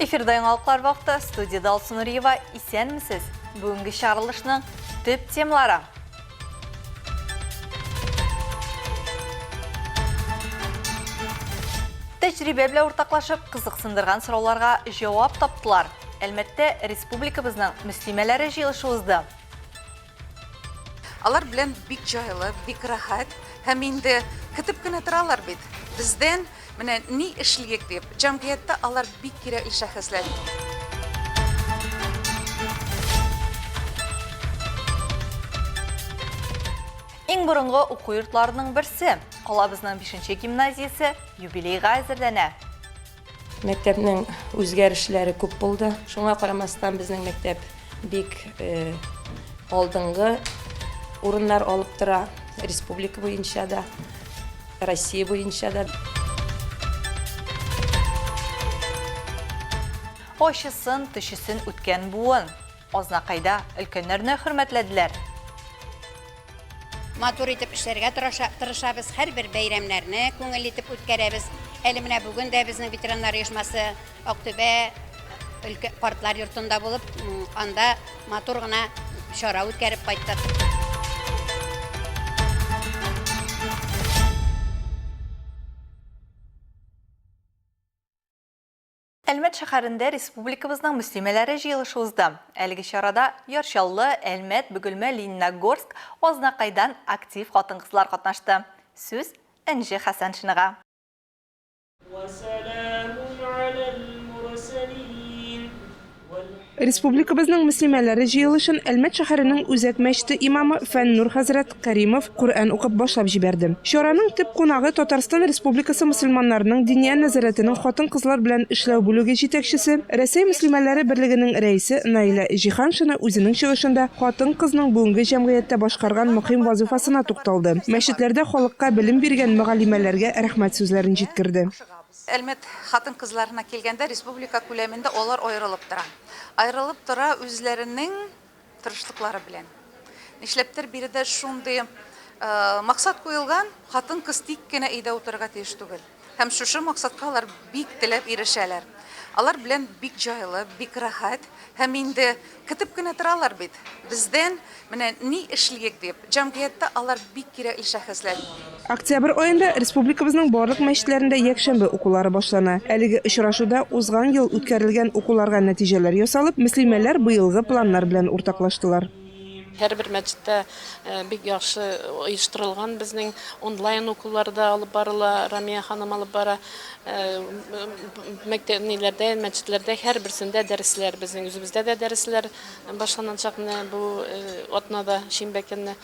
Эфирда яңалыклар вакыты, студияда Алсу Нуриева. Исәнмесез! Бүгенге чыгарылышның төп темалары. Тәҗрибә белән уртаклашып, кызыксындырган сорауларга җавап таптылар. Әлмәттә республикабызның мөслимәләре җыелышы узды. Алар белән бик җайлы, бик рәхәт һәм инде көтеп кенә торалар бит. Бездән менә ни эшлиек дип. Җәмгыятьтә алар бик кирәкле шәхесләр. Иң борынгы уку йортларының берсе, калабызның бишенче гимназиясе юбилейга әзерләнә. Мәктәпнең үзгәрешләре күп булды. Шуңа карамастан, безнең мәктәп бик алдынгы урыннар алып тора республика буенча да, Россия буенча да. Ачысын, төчесен үткән буын. Азнакайда өлкәннәрне хөрмәтләделәр. Матур итеп эшләргә тырышабыз, һәрбер бәйрәмнәрне күңелле итеп үткәрәбез. Әле менә бүген дә безнең ветераннар оешмасы Актүбә өлкә картлар йортында булып, анда матур гына чара үткәреп кайттык. Әлмәт шәһәрендә республикабызның мөслимәләре җыелышы узды. Әлеге чарада Яр Чаллы, Әлмәт, Бөгелмә, Лениногорск, Азнакайдан актив хатын-кызлар катнашты. Сүз Энҗе Хәсәншинага. Республикабызның мөслимәләре җыелышын Әлмәт шәһәренең Үзәк мәчете имамы Фәннур хәзрәт Кәримов Коръән укып башлап җибәрде. Чараның төп кунагы Татарстан Республикасы мөселманнарының Диния нәзарәтенең хатын-кызлар белән эшләү бүлеге җитәкчесе, Рәсәй мөслимәләре берлегенең рәисе Наилә Җиһаншина үзенең чыгышында хатын-кызның бүгенге җәмгыятьтә башкарган мөһим вазыйфасына тукталды, мәчетләрдә халыкка белем биргән мөгаллимәләргә рәхмәт сүзләрен җиткерде. Әлмәт хатын-кызларына килгәндә, республика күләмендә алар аерылып тора. Аерылып тора үзләренең тырышлыклары белән. Нишләптер биредә шундый максат куелган, хатын-кыз тик кенә өйдә утырырга тиеш түгел. Һәм шушы максатка алар бик теләп ирешәләр. Алар белән бик җайлы, бик рәхәт һәм инде көтеп кенә торалар бит. Бездән менә ни эшлиек дип. Җәмгыятьтә алар бик кирәкле шәхесләр. Октябрь аенда республикабызның барлык мәчетләрендә якшәмбе укулары башлана. Әлеге очрашуда узган ел үткәрелгән укуларга нәтиҗәләр ясалып, мөслимәләр быелгы планнар белән уртаклаштылар. Һәрбер мәчеттә бик яхшы оештырылган безнең онлайн укулар да алып барыла, Рамия ханым алып бара. Мәктәп ниләрдә, мәчетләрдә һәрберсендә дәресләр, безнең үзебездә дә дәресләр башланачак менә бу атнада, шимбә көнне.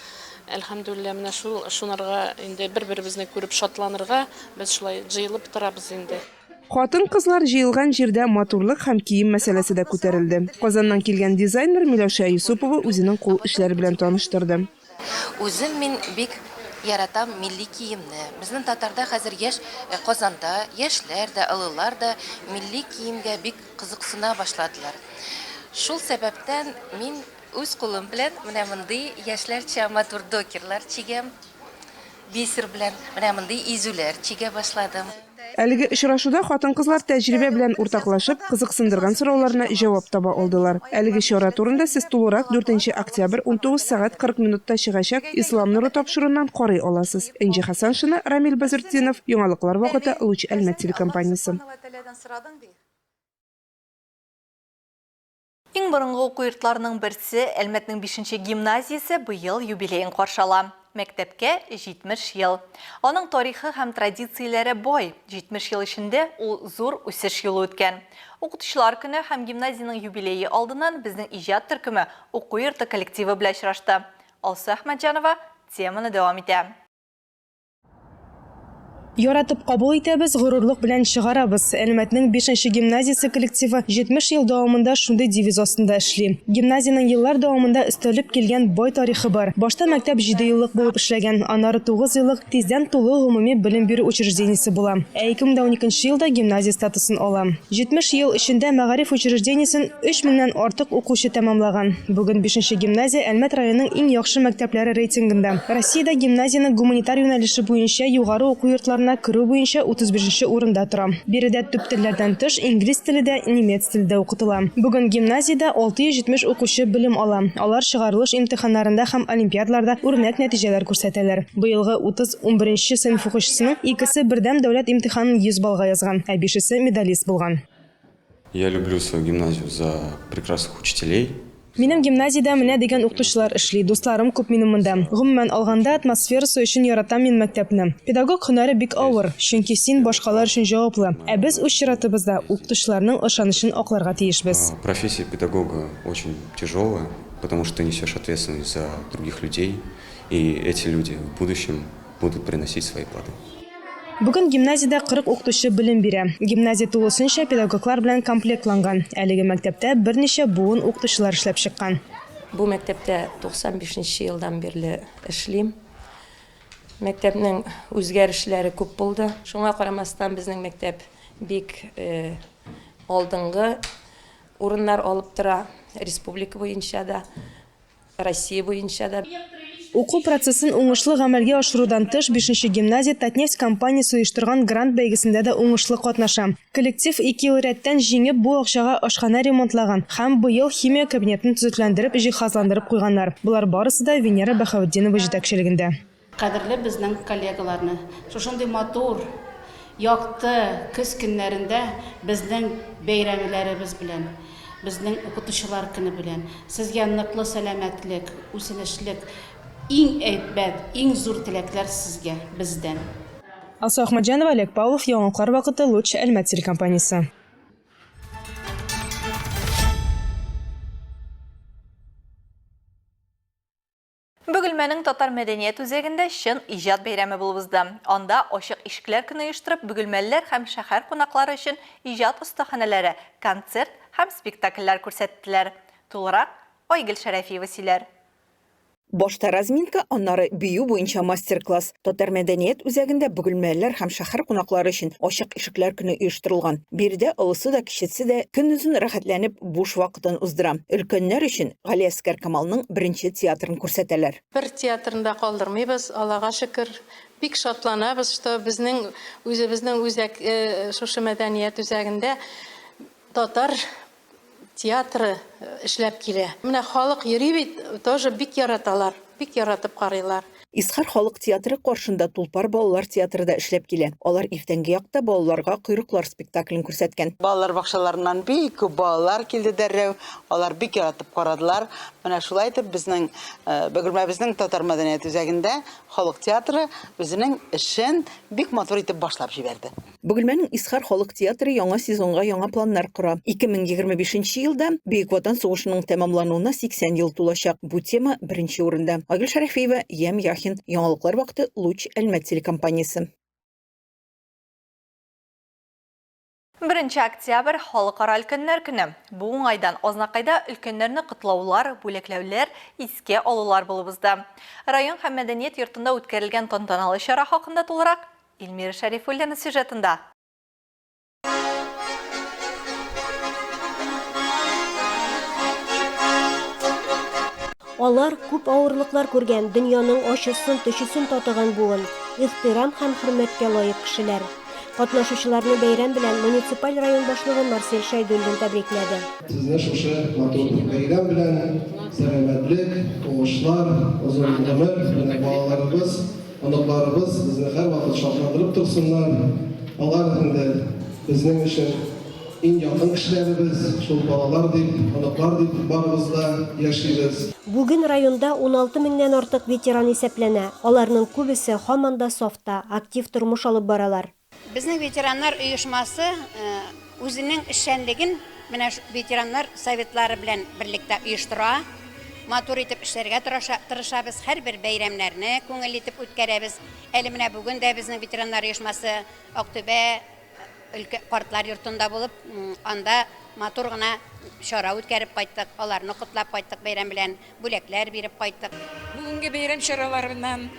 Әлхәмдүлилләһ, менә шул шунарга инде бер-беребезне күреп шатланырга без шулай җыелып торабыз инде. Хатын-кызлар җыелган җирдә матурлык һәм кием мәсьәләсе дә күтәрелде. Казаннан килгән дизайнер Миләүшә Юсупова үзенең кул эшләре белән таныштырды. Үзем мин бик яратам милли киемне. Безнең татарда хәзер яшь, Казанда яшьләр дә, олылар да милли киемгә бик кызыксына башладылар. Шул сәбәптән мин үз кулым белән менә мондый яшьләрчә матур докерлар чигәм. Бисер белән менә мондый изүләр чигә башладым. Әлеге очрашуда хатын-кызлар тәҗрибә белән уртаклашып, кызыксындырган сорауларына җавап таба алдылар. Әлеге чара турында сез тулырак дүртенче октябрь, 19 сәгать 40 минутта чыгачак Ислам нуры тапшыруыннан карый аласыз. Энҗе Хәсәншина, Рамил Бәзертдинов, Яңалыклар вакыты, Луч Әлмәт телекомпаниясе. Иң борынгы уку йортларының берсе, Әлмәтнең бишенче гимназиясе быел юбилеен каршы ала. Мәктәпкә 70 ел. Аның тарихы һәм традицияләре бай. 70 ел эчендә ул зур үсеш юлы үткән. Укытучылар көне һәм гимназиянең юбилее алдыннан безнең иҗат төркеме уку йорты коллективы белән очрашты. Алсу Әхмәтҗанова теманы дәвам итә. Яратып кабул итәбез, горурлык белән чыгарабыз. Әлмәтнең бишенче гимназиясе коллективы 70 ел дәвамында шундый девиз астында эшли. Гимназиянең еллар дәвамында өстәлеп килгән бай тарихы бар. Башта мәктәп җидееллык булып эшләгән, аннары тугызеллык, тиздән тулы гомуми белем бирү учреждениесе була. Ә 2012 елда гимназия статусын ала. 70 ел эчендә мәгариф учреждениесен Өч меңнән артык укучы тәмамлаган. Бүген бишенче гимназия Әлмәт районының иң яхшы мәктәпләре рейтингында. Россиядә гимназиянең гуманитар юнәлеше буенча югары уку йортларына вузларына керү буенча 35 нче урында тора. Биредә төп телләрдән тыш инглиз теле дә, немец теле дә укытыла. Бүген гимназиядә 670 укучы белем ала. Алар чыгарылыш имтиханнарында һәм олимпиадаларда үрнәк нәтиҗәләр күрсәтәләр. Быелгы 30 унберенче сыйныф укучысының икесе бердәм дәүләт имтиханын 100 баллга язган, ә бишесе медалист булган. Я люблю свою гимназию за прекрасных учителей. Минем гимназиядә менә дигән укытучылар эшли, дусларым күп минем монда. Гомумән алганда, атмосферасы өчен яратам мин мәктәпне. Педагог һөнәре бик авыр, чөнки син башкалар өчен җаваплы. Ә без үз чиратыбызда укытучыларның ышанычын акларга тиешбез. Профессия педагога очень тяжелая, потому что ты несешь ответственность за других людей, и эти люди в будущем будут приносить свои плоды. Бүген гимназиядә 40 укытучы белем бирә. Гимназия тулысынча педагоглар белән комплектланган. Әлеге мәктәптә берничә буын укытучылар эшләп чыккан. Бу мәктәптә 95 нче елдан бирле эшлим. Мәктәпнең үзгәрешләре күп булды. Шуңа карамастан, безнең мәктәп бик алдынгы урыннар алып тора, республика буенча да. Россия буенча да. Уку процессын уңышлы гамәлгә ашырудан тыш, бишенче гимназия Татнефть компаниясе оештырган грант бәйгесендә дә уңышлы катнаша. Коллектив ике ел рәттән җиңеп, бу акчага ашханә ремонтлаган һәм быел химия кабинетын төзекләндереп, җиһазландырып куйганнар. Болар барысы да Венера Бәһаветдинова җитәкчелегендә. Кадерле безнең коллегаларны, шушындый матур, якты көз көннәрендә безнең бәйрәмләребез белән, безнең укытучылар көне белән, сезгә ныклы сәламәтлек, үсенешлек, иң әйбәт, иң зур теләкләр сезгә бездән. Алсу Әхмәтҗанова, Олег Павлов, Яңалыклар вакыты, Луч, Әлмәт телекомпаниясе. Бөгелмәнең Татар мәдәният үзәгендә чын иҗат бәйрәме булып узды. Анда Ачык ишекләр көне оештырып, бөгелмәлеләр һәм шәһәр кунаклары өчен иҗат остаханәләре, концерт һәм спектакльләр күрсәттеләр. Тулырак Айгөл Шәрәфиева сөйләр. Башта разминка, аннары бию буенча мастер-класс. Татар мәдәният үзәгендә бөгелмәлеләр һәм шәһәр кунаклары өчен Ачык ишекләр көне оештырылган. Биредә олысы да, кечесе дә көнозын рәхәтләнеп буш вакытын уздыра. Өлкәннәр өчен Галиәсгар Камалның беренче театрын күрсәтәләр. Бер театрны да калдырмыйбыз, Аллага шөкер. Бик шатланабыз, что безнең үзебезнең үзәк шушы мәдәният үзәгендә татар театры эшләп килә. Менә халык йөри бит, тоже бик яраталар, бик яратып карыйлар. Исхар халык театры каршында Тулпар балалар театры да эшләп килә. Алар иртәнге якта балаларга Койрыклар спектаклен күрсәткән. Балалар бакчаларыннан бик күп балалар килде дәррәү. Алар бик яратып карадылар. Менә шулай итеп безнең Бөгелмәбезнең татар мәдәният үзәгендә халык театры үзенең эшен бик матур итеп башлап җибәрде. Бөгелмәнең Исхар халык театры яңа сезонга яңа планнар кора. 2025 нче елда Бөек Ватан сугышының тәмамлануына 80 ел тулачак. Бу тема беренче урында. Айгөл Шәрәфиева, Ямь Яхин. Яңалыклар вакыты, Луч, Әлмәт телекомпаниясе. Беренче октябрь, Халыкара өлкәннәр көне. Бу уңайдан Азнакайда өлкәннәрне котлаулар, бүләкләүләр, искә алулар булып узды. Район һәм мәдәният йортында үткәрелгән тантаналы чара хакында тулырак Эльмира Шәрифуллина сюжетында. Алар күп авырлыклар күргән, дөньяның ачысын, төчесен татыган буын, ихтирам һәм хөрмәткә лаек кешеләр. Катнашучыларны бәйрәм белән муниципаль район башлыгы Марсель Шәйдуллин тәбрикләде. Сезне шушы матур бәйрәм белән, сәламәтлек, уңышлар, озын гомер, менә балаларыбыз, Оныкларыбыз безне һәрвакыт шатландырып торсыннар. Алар инде безнең өчен иң якын кешеләребез, шул балалар дип, оныклар дип барыбыз да яшибез. Бүген районда 16 меңнән артык ветеран исәпләнә. Аларның күбесе һаман да сафта, актив тормыш алып баралар. Безнең ветераннар оешмасы үзенең эшчәнлеген менә ветераннар советлары белән берлектә оештыра. Матур итеп эшләргә тырышабыз, һәрбер бәйрәмнәрне күңелле итеп үткәрәбез. Әле менә бүген дә безнең ветераннар оешмасы Актүбә өлкә картлар йортында булып, анда матур гына чара үткәреп кайттык, аларны котлап кайттык бәйрәм белән. бүләкләр биреп кайттык. Бүгенге бәйрәм чараларыннан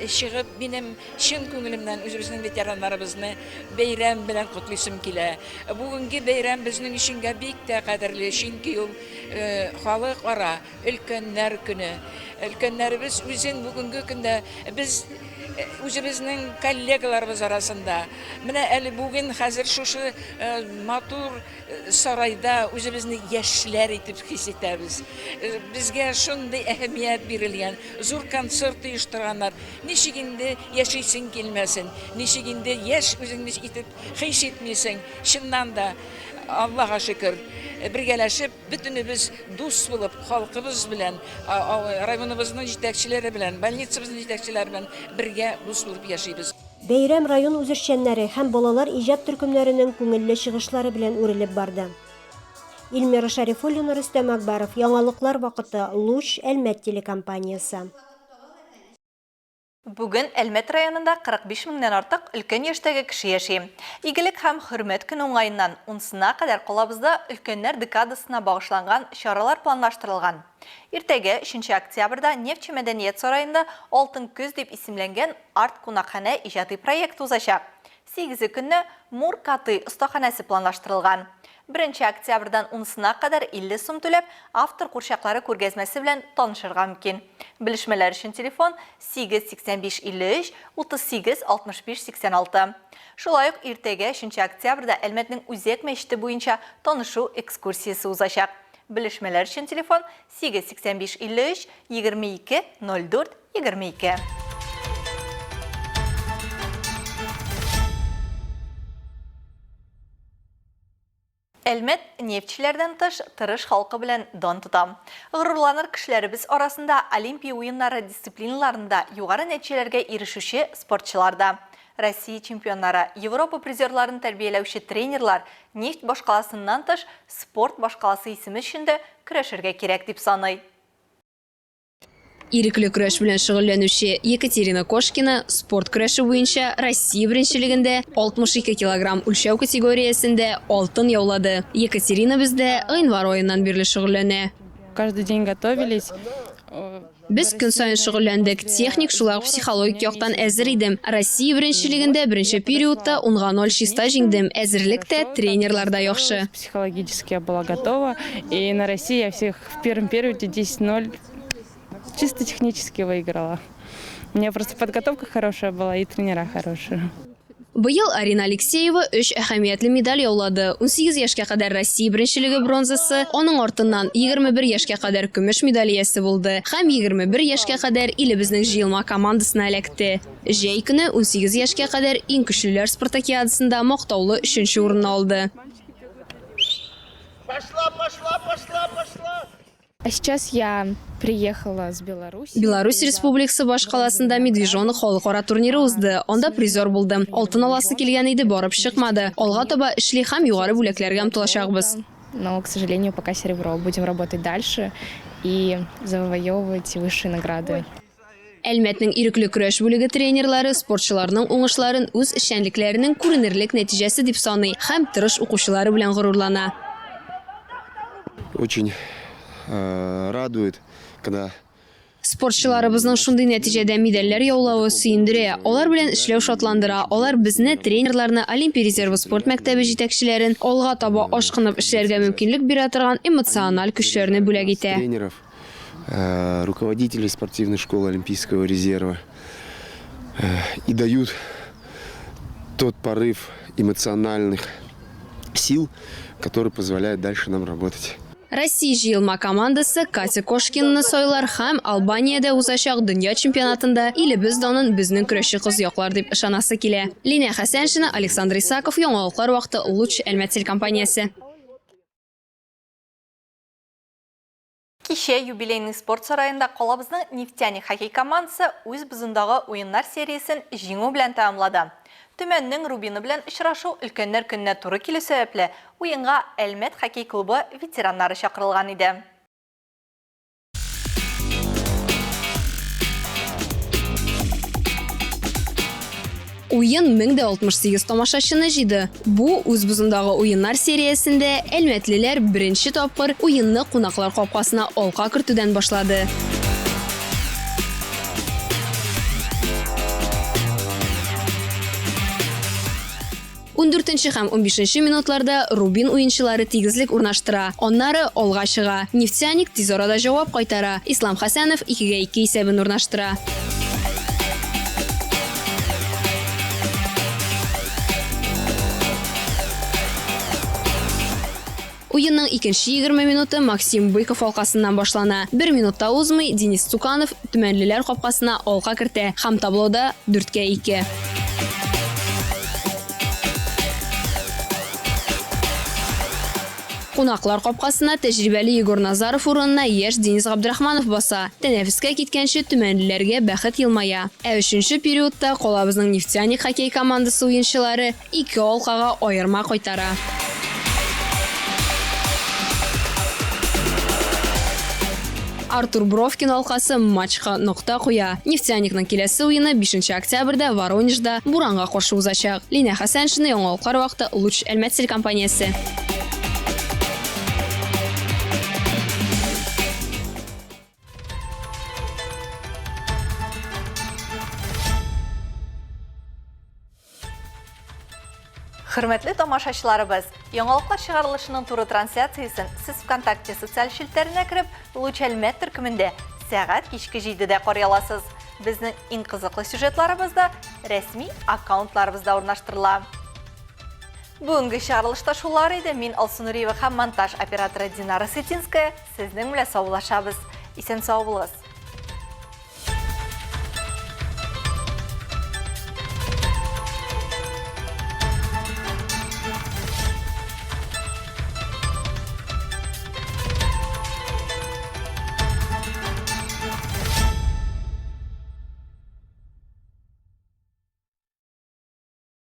чыгып, минем чын күңелемнән үзебезнең ветераннарыбызны бәйрәм белән котлыйсым килә. Бүгенге бәйрәм безнең өченгә бик тә кадерле, чөнки ул халыкара өлкәннәр көне. Өлкәннәребез үзен бүгенге көндә без. Үзебезнең коллегаларыбыз арасында. Менә әле бүген хәзер шушы матур сарайда үзебезне яшьләр итеп хис итәбез. Безгә шундый әһәмият бирелгән, зур концерт оештырганнар. Ничек инде яшисең килмәсен, ничек инде яшь үзеңне итеп хис итмисең. Чыннан да, Аллага шөкер, бергәләшеп, Бөтенебез дус булып, халкыбыз белән, районыбызның җитәкчеләре белән, больницабызның җитәкчеләре белән бергә дус булып яшибез. Бәйрәм район үзешчәннәре һәм балалар иҗат төркемнәренең күңелле чыгышлары белән үрелеп барды. Эльмира Шәрифуллина, Рөстәм Акбаров, Яңалыклар вакыты, Луч, Әлмәт телекомпаниясе. Бүген Әлмәт районында 45 меңнән артык өлкән яшьтәге кеше яши. Игелек һәм хөрмәт көне уңаеннан унсына кадәр калабызда өлкәннәр декадасына багышланган чаралар планлаштырылган. Иртәгә, өченче октябрьдә Нефтьче мәдәният сараенда Алтын көз дип исемләнгән арт-кунакханә иҗади проекты узачак. Сигезе көнне Мур коты остаханәсе планлаштырылган. Беренче октябрьдән унысына кадәр 50 сум түләп, автор курчаклары күргәзмәсе белән танышырга мөмкин. Белешмәләр өчен телефон, 8 85 53 38 65 86. Шулай ук иртәгә, өченче октябрьдә Әлмәтнең үзәк мәчете буенча танышу экскурсиясе узачак. Белешмәләр өчен телефон, 8 85 53 22 04 22. Әлмәт нефтьчеләрдән тыш, тырыш халкы белән дан тота. Горурланыр кешеләребез арасында Олимпия уеннары дисциплиналарында югары нәтиҗәләргә ирешүче спортчылар да. Россия чемпионнары, Европа призерларын тәрбияләүче тренерлар нефть башкаласыннан тыш, спорт башкаласы исеме өчен дә көрәшергә кирәк дип саный. Ирекле көрәш белән шөгыльләнүче Екатерина Кошкина спорт көрәше буенча Россия беренчелегендә 62 килограмм үлчәү категориясендә алтын яулады. Екатерина бездә гыйнвар аеннан бирле шөгыльләнә. Каждый день готовились. Без көн саен шөгыльләндек, техник, шулай ук психологик яктан әзер идем. Россия беренчелегендә беренче периодта унга ноль чиста җиңдем. Әзерлек тә, тренерлар да яхшы. Психологически я была готова. И на России я всех в первом периоде 10-0 чисто технически выиграла. У меня просто подготовка хорошая была и тренера хорошие. Быел Арина Алексеева өч әһәмиятле медаль яулады, 18 яшькә кадәр Россия беренчелеге бронзасы, аның артыннан 21 яшькә кадәр көмеш медаль иясе булды һәм 21 яшькә кадәр илебезнең җыелма командасына эләкте. Җәй көне 18 яшькә кадәр иң көчлеләр спартакиадасында мактаулы өченче урынны алды. Пошла, пошла, пошла, пошла! А сейчас я приехала с Беларуси. Беларусь Республикасы башкаласында Медвежонок халыкара турниры узды. Анда призер булдым. Алтын аласы килгән иде, барып чыкмады. Алга таба эшли һәм югары бүләкләргә омтылачакбыз. Но, к сожалению, пока серебро. Будем работать дальше и завоевывать высшие награды. Әлмәтнең ирекле көрәш бүлеге тренерлары спортчыларның уңышларын үз эшчәнлекләренең күренерлек нәтиҗәсе дип саный һәм тырыш укучылары белән горурлана. Очень э, радует, когда Спортчыларыбызның шундый нәтиҗәдә медальләр яулавы сөендерә. Алар белән эшләү шатландыра. Алар безне, тренерларны, Олимпия резервы спорт мәктәбе җитәкчеләрен алга таба ашкынып эшләргә мөмкинлек бирә торган эмоциональ көчләрне бүләк итә. Тренеров Э, руководителей спортивной школы Олимпийского резерва э, и дают тот порыв эмоциональных сил, который позволяет дальше нам работать. Россия җыелма командасы Катя Кошкинаны сайлар һәм Албаниядә узачак дөнья чемпионатында илебез данын безнең көрәшче кыз яклар дип ышанасы килә. Линә Хәсәншина, Александр Исаков, Яңалыклар вакыты, Луч Әлмәт телекомпаниясе. Кичә Юбилейный спорт сараенда калабызның Нефтяник хоккей командасы үз бозындагы уеннар сериясен җиңү белән тәмамлады. Төмәннең Рубины белән очрашу Өлкәннәр көненә туры килү сәбәпле, уенга Әлмәт хоккей клубы ветераннары чакырылган иде. Уен 1068 тамашачыны җыйды. Бу, үз бозындагы уеннар сериясендә әлмәтлеләр беренче тапкыр уенны кунаклар капкасына алка кертүдән башлады. Ундүртенче һәм унбишенче минутларда Рубин уенчылары тигезлек урнаштыра, аннары алга чыга. Нефтяник тиз арада җавап кайтара, Ислам Хәсәнов икегә ике исәбен урнаштыра. Уенның икенче 20 минуты Максим Быков алкасыннан башлана. Бер минут та узмый, Денис Цуканов төмәнлеләр капкасына алка кертә һәм таблода дүрткә ике. Кунаклар капкасына тәҗрибәле Егор Назаров урынына яшь Денис Габдрахманов баса. Тәнәфескә киткәнче төмәнлеләргә бәхет елмая. Ә өченче периодта калабызның Нефтяник хоккей командасы уенчылары Ике алкага аерма кайтара. Артур Бровкин алкасы матчка нокта куя. Нефтяникның киләсе уены 5 октябрьдә Воронежда Буранга каршы узачак. Линә Хәсәншина, Яңалыклар вакыты, Луч Әлмәт телекомпаниясе. Хөрмәтле тамашачыларыбыз, яңалыклар чыгарылышының туры трансляциясен сез ВКонтакте социаль челтәренә кереп, Луч Әлмәт төркемендә сәгать кичке 7-дә карый аласыз. Безнең иң кызыклы сюжетларыбыз да рәсми аккаунтларыбызда урнаштырыла. Бүгенге чыгарылышта шулар иде. Мин Алсу Нуриева һәм монтаж операторы Динара Сытинская сезнең белән саубуллашабыз. Исән-сау булыгыз.